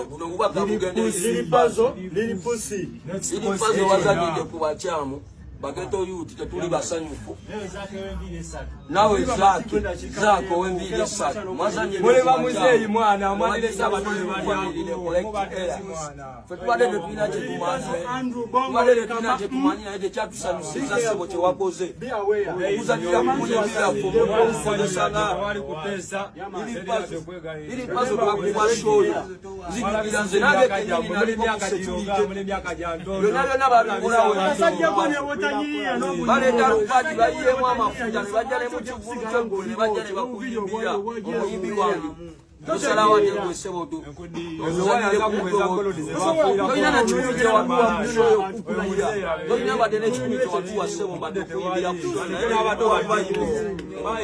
Buno obubaka bugenderiripazo wazanyidde ku bakyamu ba ghetto youth, tetuli basanyufu. Nawe Zaake, Zaake ow'enviiri esatu, mwazanye. Muli bamuzeeyi mwana mwaniresa Ffe tubadde tetulina kyetumanyi, tubadde tetulina kyetumanyi, naye tekyatusanyusiza ssebo kyewakoze okuzanyira ku mulembe yaffe omukozesanga iri pazo twakuwa show yo. Nzijukira nze nange kenyini naliko ku security, byonna byonna babikolawo. Baleeta lupaati bayiyemu amafuta ne bajja ne mu kivulu kyeggulo ne bajja ne bakuyimbira omuyimbi wange. Tosalawo ate gwe ssebo tolina na kikumi kyewatuwa ku show yo okukubira, tolina badde n'ekikumi kyewatuwa ssebo mbadde okuyimbira ku show, naye kuwa vibe,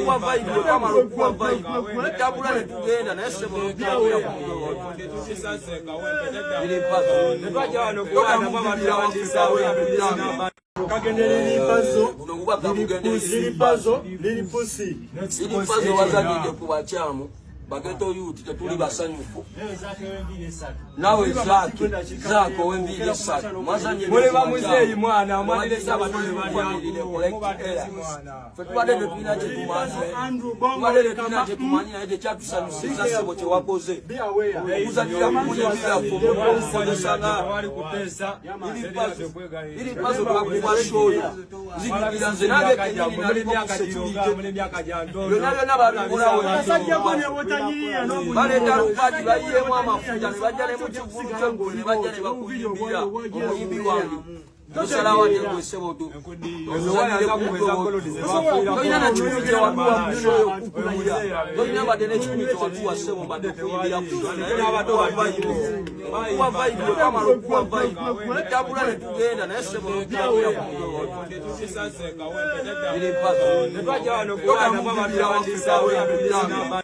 kuwa vibe. Bwe twamala okuwa vibe netambula ne tugenda, naye ssebo notambulira ku iri pazo tokamukubira waffe. Buno obubaka bugenderiri pazo wazanyidde ku bakyamu ba ghetto youth, tetuli basanyufu. Nawe Zaake, Zaake ow'enviiri esatu, mwazanye. Muli bamuzeeyi mwana mwaniresa. Ffe tubadde tetulina kyetumanyi, tubadde tetulina kyetumanyi, naye tekyatusanyusiza ssebo kyewakoze okuzanyira ku mulembe yaffe omukozesanga iri pazo twakuwa show yo. Nzijukira nze nange kenyini naliko ku security, byonna byonna babikolawo. Baleeta lupaati bayiyemu amafuta ne bajja ne mu kivulu kyeggulo ne bajja ne bakuyimbira omuyimbi wange. Tosalawo ate gwe ssebo tolina na kikumi kyewatuwa ku show yo okukubira, tolina badde n'ekikumi kyewatuwa ssebo mbadde okuyimbira ku show, naye kuwa vibe, kuwa vibe. Bwe twamala okuwa vibe netambula ne tugenda, naye ssebo notambulira ku iri pazo tokamukubira waffe.